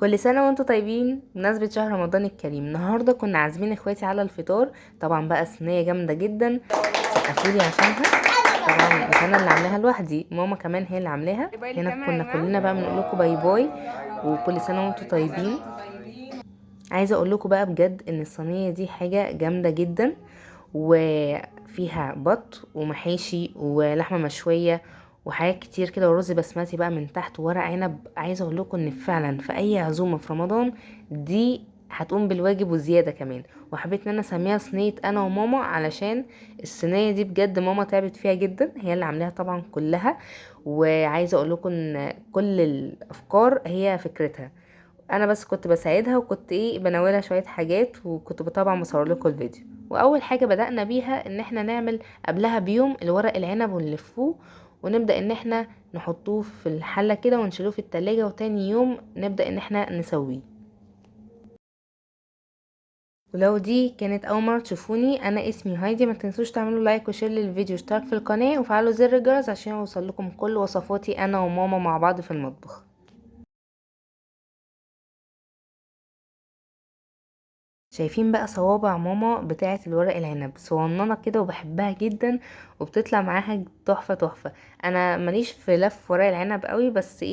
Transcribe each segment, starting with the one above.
كل سنة وانتم طيبين. بمناسبة شهر رمضان الكريم، النهاردة كنا عازمين اخواتي على الفطار. طبعا بقى صينية جامدة جدا، سقفولي عشانها. طبعا مش انا اللي عاملاها لوحدي، ماما كمان هي اللي عاملاها. هنا كنا كلنا بقى بنقول لكم bye bye وكل سنة وانتم طيبين. عايزة اقول لكم بقى بجد ان الصينية دي حاجة جامدة جدا، وفيها بط ومحاشي ولحمة مشوية وحاجات كتير كده، ورز بسمتي بقى من تحت وورق عنب. عايزه اقول لكم ان فعلا في اي عزومة في رمضان دي هتقوم بالواجب وزيادة كمان. وحبيت ان انا اسميها صينية انا وماما، علشان الصينية دي بجد ماما تعبت فيها جدا، هي اللي عاملاها طبعا كلها. وعايزه اقول لكم ان كل الافكار هي فكرتها، انا بس كنت بساعدها وكنت بناولها شوية حاجات، وكنت طبعا بصور لكم الفيديو. واول حاجة بدأنا بيها ان احنا نعمل قبلها بيوم الورق العنب ونلفوه، ونبدأ ان احنا نحطوه في الحلة كده ونشيلوه في التلاجة، وتاني يوم نبدأ ان احنا نسويه. ولو دي كانت اول مرة تشوفوني، انا اسمي هايدي. ما تنسوش تعملوا like و share للفيديو، واشتراك في القناة، وفعلوا زر الجرس عشان يوصل لكم كل وصفاتي انا وماما مع بعض في المطبخ. شايفين بقى صوابع ماما بتاعه الورق العنب، صغننه كده وبحبها جدا، وبتطلع معاها تحفة تحفة. انا ماليش في لف ورق العنب قوي، بس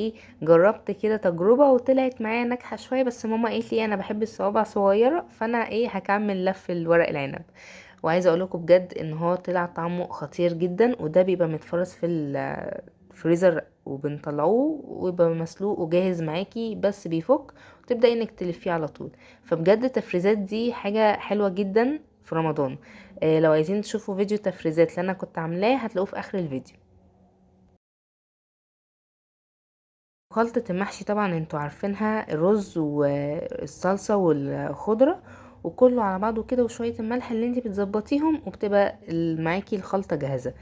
جربت كده تجربه وطلعت معايا ناجحة شوية، بس ماما قالت لي انا بحب الصوابع صغيرة، فانا هكمل لف الورق العنب. وعايزه اقول لكم بجد ان هو طلع طعمه خطير جدا، وده بيبقى متفرز في الفريزر وبنطلعوه ويبقى مسلوق وجاهز معاكي، بس بيفك وتبداي انك تلفيه على طول. فبجد التفريزات دي حاجة حلوة جدا في رمضان. لو عايزين تشوفوا فيديو التفريزات اللي انا كنت عاملاه هتلاقوه في اخر الفيديو. خلطة المحشي طبعا انتوا عارفينها، الرز والصلصة والخضرة وكله على بعضه كده، وشوية الملح اللي انتي بتظبطيهم، وبتبقى معاكي الخلطة جاهزة.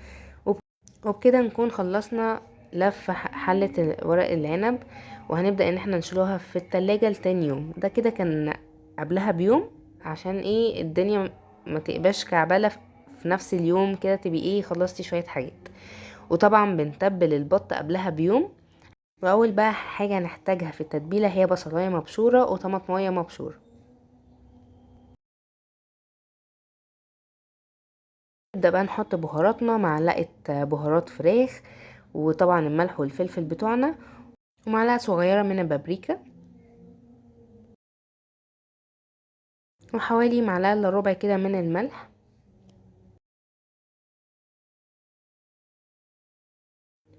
وبكده نكون خلصنا لف حلة ورق العنب، وهنبدأ ان احنا نشيلوها في التلاجة لتاني يوم. ده كده كان قبلها بيوم عشان الدنيا ما تقباش كعبلة في نفس اليوم كده، تبقي خلصتي شوية حاجات. وطبعا بنتبل البط قبلها بيوم. واول بقى حاجة هنحتاجها في التتبيلة هي بصلاية مبشورة وطماطماية مبشورة. نبدأ بقى نحط بهاراتنا، معلقة بهارات فراخ، وطبعا الملح والفلفل بتوعنا، ومعلقة صغيرة من البابريكا، وحوالي معلقة الا ربع كده من الملح،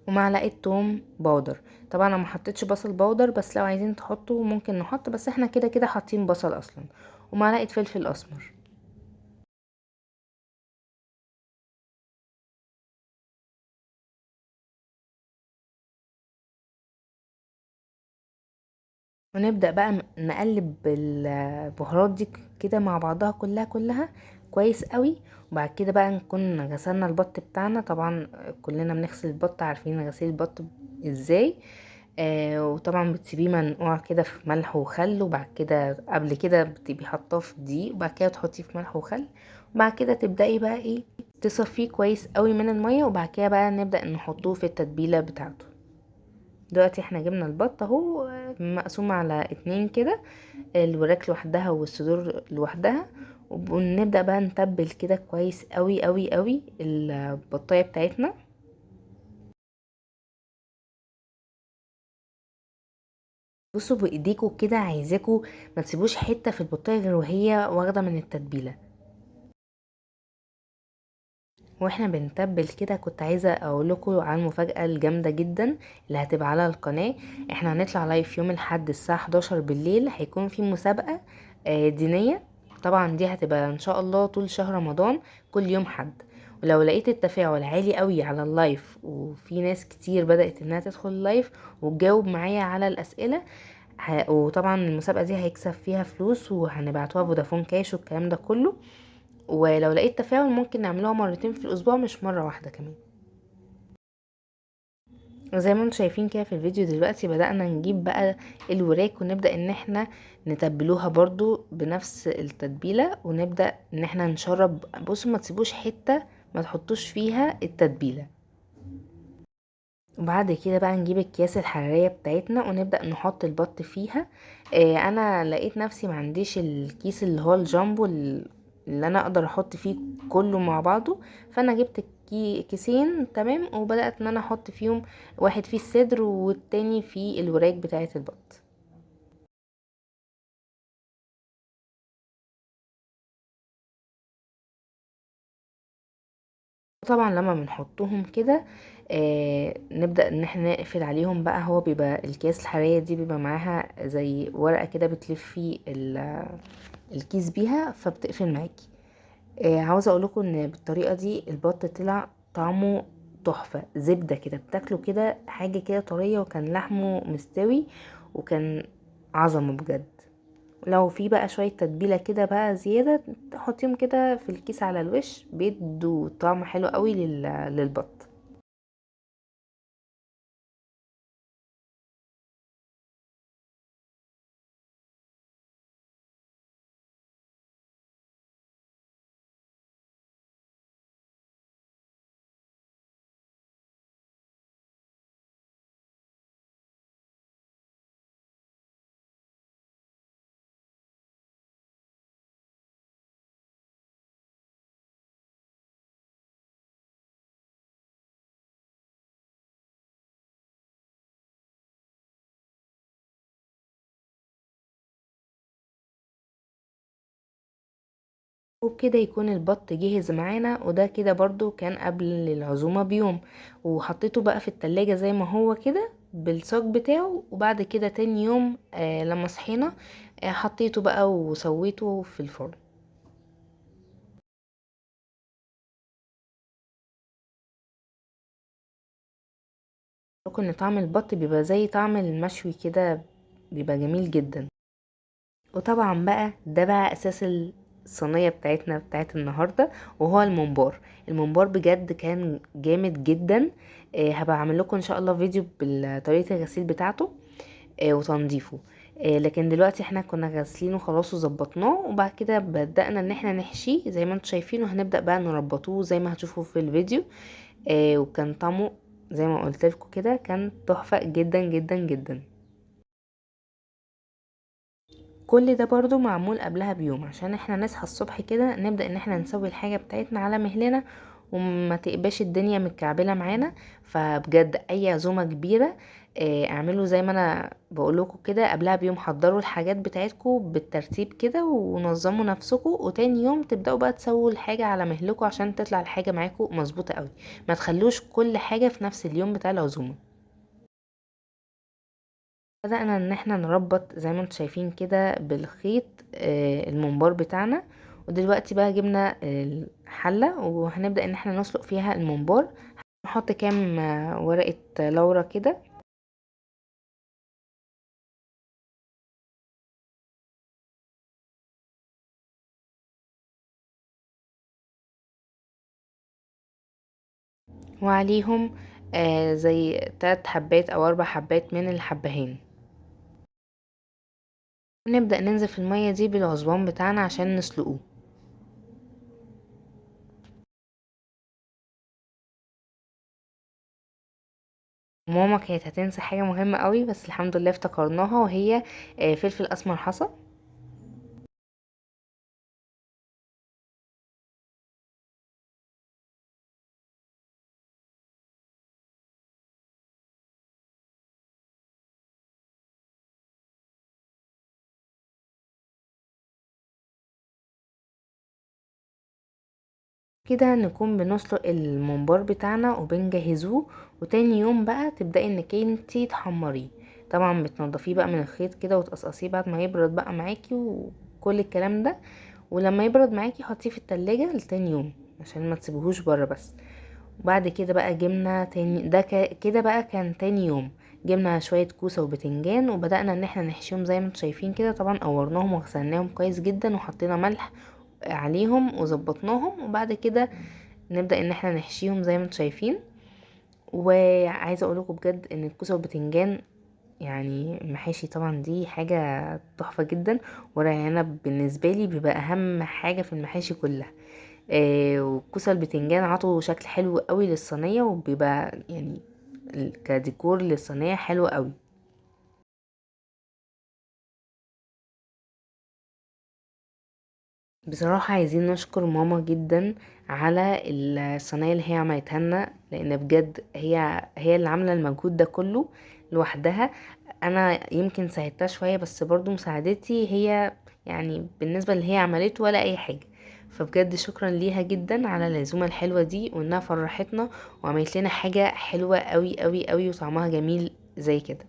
ومعلقة توم powder. طبعا انا ما حطيتش بصل powder، بس لو عايزين تحطوا ممكن نحط، بس احنا كده كده حاطين بصل اصلا. ومعلقة فلفل اسمر. ونبدأ بقى نقلب البهارات دي كده مع بعضها كلها كويس قوي. وبعد كده بقى نكون غسلنا البط بتاعنا. طبعا كلنا بنغسل البط، عارفين غسيل البط ازاي. وطبعا بتسيبيه منقوع كده في ملح وخل، وبعد كده قبل كده بتبقي حاطاه في دقيق، وبعد كده تحطيه في ملح وخل، وبعد كده تبدأي بقى تصفية كويس قوي من المية، وبعد كده بقى نبدأ نحطوه في التتبيلة بتاعته. دلوقتي احنا جبنا البط اهو مقسوم على 2 كده، الوراك لوحدها والصدور لوحدها، ونبدأ بقى نتبل كده كويس قوي قوي قوي البطاية بتاعتنا. بصوا بايديكوا كده، عايزاكوا ما تسيبوش حتة في البطاية غير وهي واخدة من التتبيلة. واحنا بنتبل كده كنت عايزة اقول لكم عن المفاجأة الجامدة جدا اللي هتبقى على القناة. احنا هنطلع لايف يوم الاحد الساعة 11 بالليل، هيكون في مسابقة، دينية. طبعا دي هتبقى ان شاء الله طول شهر رمضان كل يوم حد. ولو لقيت التفاعل عالي قوي على اللايف وفي ناس كتير بدأت انها تدخل اللايف وتجاوب معايا على الأسئلة، وطبعا المسابقة دي هيكسب فيها فلوس وهنبعتوها فودافون كاش والكلام ده كله. ولو لقيت تفاعل ممكن نعملوها مرتين في الأسبوع مش مرة واحدة كمان. وزي ما انتم شايفين كده في الفيديو دلوقتي بدأنا نجيب بقى الوراك ونبدأ ان احنا نتبلوها برضو بنفس التتبيلة، ونبدأ ان احنا نشرب. بصوا ما تسيبوش حتة ما تحطوش فيها التتبيلة. وبعد كده بقى نجيب الأكياس الحرارية بتاعتنا ونبدأ نحط البط فيها. انا لقيت نفسي ما عنديش الكيس اللي هو الجامبو اللي انا اقدر احط فيه كله مع بعضه، فانا جبت كيسين تمام، وبدأت ان انا احط فيهم واحد فيه الصدر والتاني فيه الوراك بتاعت البط. طبعا لما بنحطهم كده نبدأ ان احنا نقفل عليهم بقى. هو بيبقى الكيس الحرارية دي بيبقى معاها زي ورقة كده بتلفي الكيس بيها فبتقفل معاكي. عاوزة اقولكم ان بالطريقة دي البط طلع طعمه تحفة، زبدة كده بتاكله كده حاجة كده طرية، وكان لحمه مستوي وكان عظمة بجد. لو في بقى شوية تتبيلة كده بقى زيادة تحطيهم كده في الكيس على الوش، بيدوا طعم حلو قوي للبط. وبكده يكون البط جهز معانا. وده كده برضو كان قبل العزومة بيوم، وحطيته بقى في التلاجة زي ما هو كده بالصاج بتاعه. وبعد كده تاني يوم لما صحينا حطيته بقى وسويته في الفرن. ان طعم البط بيبقى زي طعم المشوي كده، بيبقى جميل جدا. وطبعا بقى ده بقى اساس الصينية بتاعتنا بتاعت النهاردة، وهو الممبار. الممبار بجد كان جامد جدا. هبقى اعمل لكم ان شاء الله فيديو بطريقة الغسيل بتاعته وتنظيفه. لكن دلوقتي احنا كنا غاسلينه خلاص وظبطناه، وبعد كده بدأنا ان احنا نحشيه زي ما انتم شايفين، وهنبدأ بقى نربطوه زي ما هتشوفوا في الفيديو. وكان طعمه زي ما قلت لكم كده كان تحفة جدا جدا جدا. كل ده برضو معمول قبلها بيوم عشان احنا نصحى الصبح كده نبدأ ان احنا نسوي الحاجة بتاعتنا على مهلنا وما تقباش الدنيا متكعبلة معانا. فبجد اي عزومة كبيرة اعملوا زي ما انا بقولكوا كده، قبلها بيوم حضروا الحاجات بتاعتكوا بالترتيب كده ونظموا نفسكوا، وتاني يوم تبدأوا بقى تسووا الحاجة على مهلكوا عشان تطلع الحاجة معاكوا مظبوطة قوي. ما تخلوش كل حاجة في نفس اليوم بتاع العزومة. بدأنا ان احنا نربط زي ما انتم شايفين كده بالخيط الممبار بتاعنا. ودلوقتي بقى جبنا الحلة وهنبدأ ان احنا نسلق فيها الممبار. نحط كام ورقة لورا كده، وعليهم زي 3 حبات او 4 حبات من الحبهان. نبدأ ننزل في المية دي بالعصبان بتاعنا عشان نسلقوه. ماما كانت هتنسى حاجة مهمة قوي بس الحمد لله افتكرناها، وهي فلفل اسمر حصى. كده نكون بنسلق الممبار بتاعنا وبنجهزوه، وتاني يوم بقى تبدأي انك انتي تحمريه. طبعا بتنضفيه بقى من الخيط كده وتقصقصيه بعد ما يبرد بقى معاكي وكل الكلام ده، ولما يبرد معاكي حطيه في التلاجة لتاني يوم عشان ما تسيبيهوش بره بس. وبعد كده بقى جبنا تاني ده كده بقى كان تاني يوم، جبنا شوية كوسة وبتنجان وبدأنا ان احنا نحشيهم زي ما انتم شايفين كده. طبعا قورناهم وغسلناهم كويس جدا وحطينا ملح عليهم وظبطناهم، وبعد كده نبدأ ان احنا نحشيهم زي ما انتم شايفين. وعايزة اقولكم بجد ان الكوسة والبتنجان محاشي طبعا دي حاجة تحفة جدا، ورق العنب بالنسبة لي بيبقى اهم حاجة في المحاشي كلها. والكوسة البتنجان عطوا شكل حلو قوي للصينية، وبيبقى كديكور للصينية حلو قوي. بصراحة عايزين نشكر ماما جدا على الصينية اللي هي عملتها لنا، لان بجد هي اللي عاملة المجهود ده كله لوحدها. انا يمكن ساعدتها شوية، بس برضو مساعدتي هي بالنسبة اللي هي عملته ولا اي حاجة. فبجد شكرا ليها جدا على العزومة الحلوة دي، وانها فرحتنا وعملت لنا حاجة حلوة قوي قوي قوي وطعمها جميل زي كده.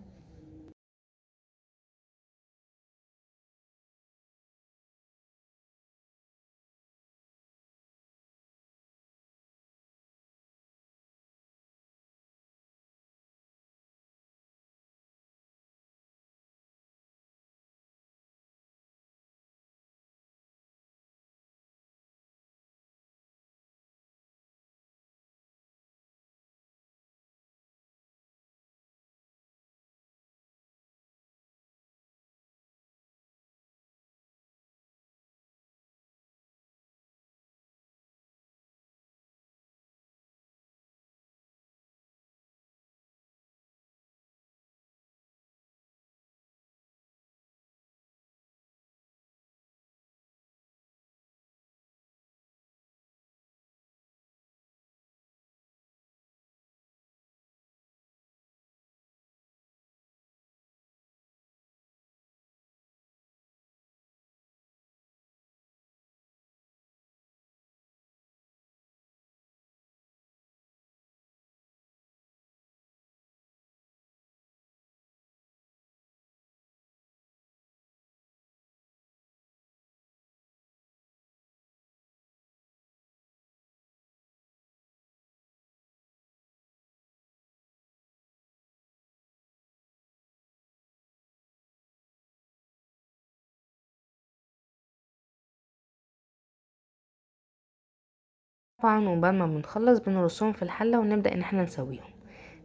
طبعا وبعد ما بنخلص بنرصهم في الحلة ونبدأ ان احنا نسويهم.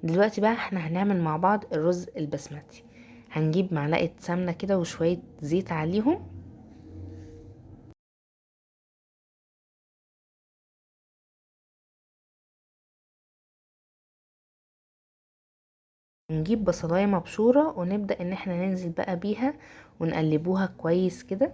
دلوقتي بقى احنا هنعمل مع بعض الرز البسمتي. هنجيب معلقة سمنة كده وشوية زيت عليهم، نجيب بصلاية مبشورة ونبدأ ان احنا ننزل بقى بيها ونقلبوها كويس كده.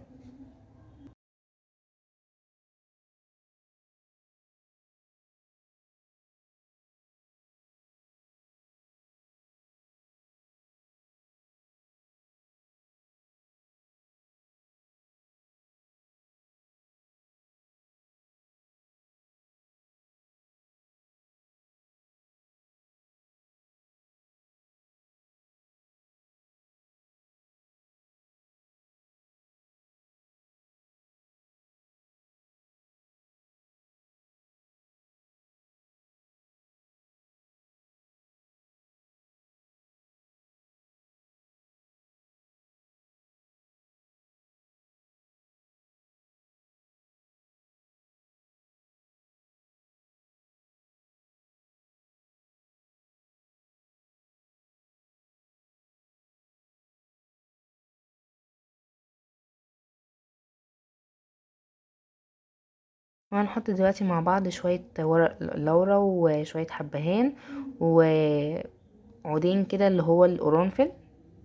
وهنحط دلوقتي مع بعض شوية ورق لورا وشوية حبهان وعودين كده اللي هو القرنفل،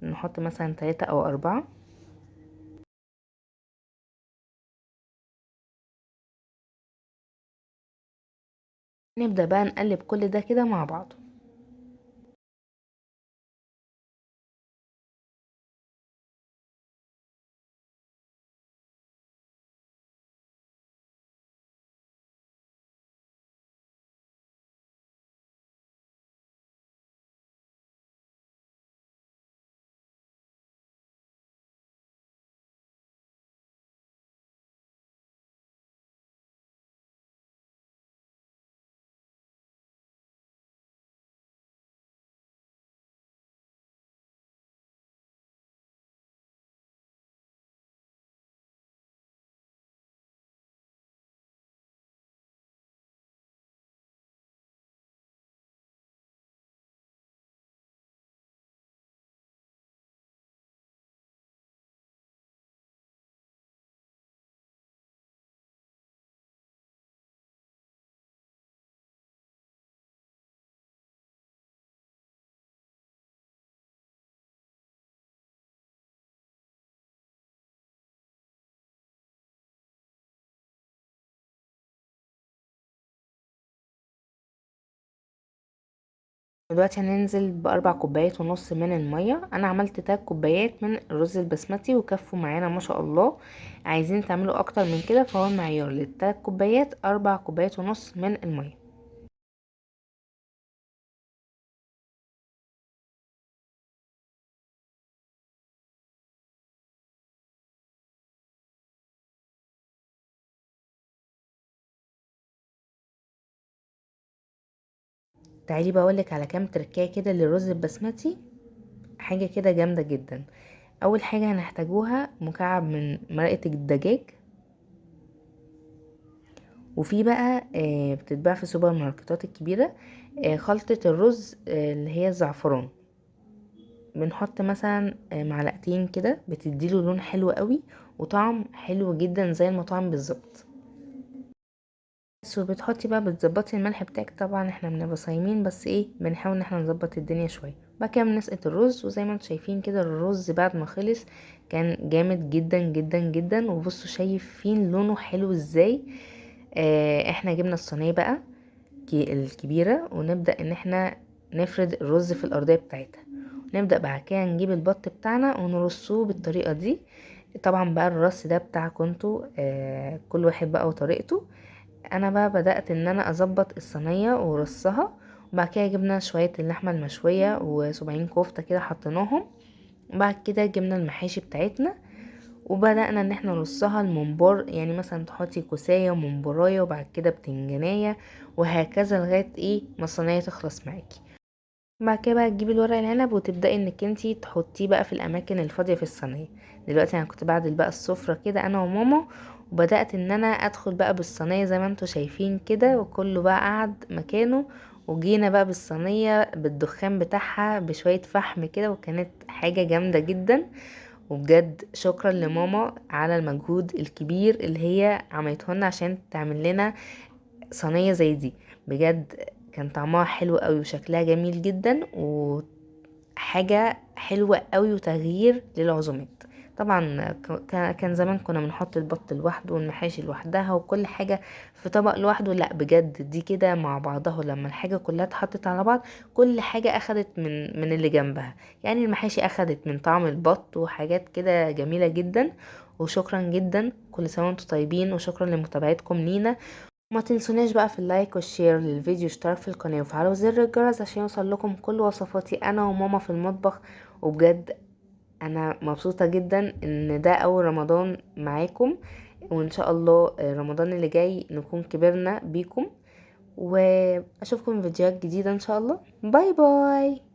نحط مثلا 3 أو 4. نبدأ بقى نقلب كل ده كده مع بعضه. دلوقتي هننزل ب4 كوبايات ونص من المية. انا عملت 3 كوبايات من الرز البسمتي وكفوا معانا ما شاء الله. عايزين تعملوا اكتر من كده فهو المعيار للتلات كوبايات 4 كوبايات ونص من المية. تعالي بقولك على كام تركايه كده للرز البسمتي، حاجة كده جامدة جدا. اول حاجة هنحتاجوها مكعب من مرقة الدجاج، وفي بقى بتتباع في السوبر ماركتات الكبيرة، خلطة الرز، اللي هي الزعفران. بنحط مثلا، معلقتين كده، بتديله لون حلو قوي وطعم حلو جدا زي المطاعم بالظبط. بس وبتحطي بقى، بتظبطي الملح بتاعك. طبعا احنا بنبقى صايمين بس بنحاول ان احنا نظبط الدنيا شوية. بعد كده بنسقط الرز، وزي ما انتم شايفين كده الرز بعد ما خلص كان جامد جدا جدا جدا. وبصوا شايفين لونه حلو ازاي. احنا جبنا الصينية بقى الكبيرة، ونبدا ان احنا نفرد الرز في الارضية بتاعتها. نبدا بعد كده نجيب البط بتاعنا ونرصوه بالطريقة دي. طبعا بقى الرص ده بتاعكم انتوا، كل واحد بقى وطريقته. انا بقى بدأت ان انا اظبط الصينية ورصها، وبعد كده جبنا شوية اللحمة المشوية وصباعين كفتة كده حطيناهم، وبعد كده جبنا المحاشي بتاعتنا وبدأنا ان احنا نرصها الممبار، يعني مثلا تحطي كوساية وممبراية وبعد كده بتنجانية وهكذا لغاية ما الصينية تخلص معاكي. بعد كده بقى تجيبي الورق العنب وتبدأي انك انتي تحطيه بقى في الاماكن الفاضية في الصينية. دلوقتي انا كنت بعدل بقى السفرة كده انا وماما، وبدأت ان انا ادخل بقى بالصينية زي ما انتوا شايفين كده، وكله بقى قعد مكانه، وجينا بقى بالصينية بالدخان بتاعها بشوية فحم كده، وكانت حاجة جامدة جدا. وبجد شكرا لماما على المجهود الكبير اللي هي عملته لنا عشان تعمل لنا صينية زي دي. بجد كان طعمها حلو قوي وشكلها جميل جدا، وحاجة حلوة قوي وتغيير للعزومات. طبعا كان زمان كنا بنحط البط لوحده والمحاشي لوحدها وكل حاجة في طبق لوحده، لا بجد دي كده مع بعضها، لما الحاجة كلها اتحطت على بعض كل حاجة اخدت من اللي جنبها، يعني المحاشي اخدت من طعم البط وحاجات كده جميلة جدا. وشكرا جدا، كل سنة وانتم طيبين، وشكرا لمتابعتكم لينا. ما تنسوناش بقى في ال like وال share للفيديو، اشتراك في القناة وفعلوا زر الجرس عشان يوصل لكم كل وصفاتي انا وماما في المطبخ. وبجد انا مبسوطة جدا ان ده اول رمضان معاكم، وان شاء الله رمضان اللي جاي نكون كبرنا بيكم، واشوفكم في فيديوهات جديدة ان شاء الله. bye bye.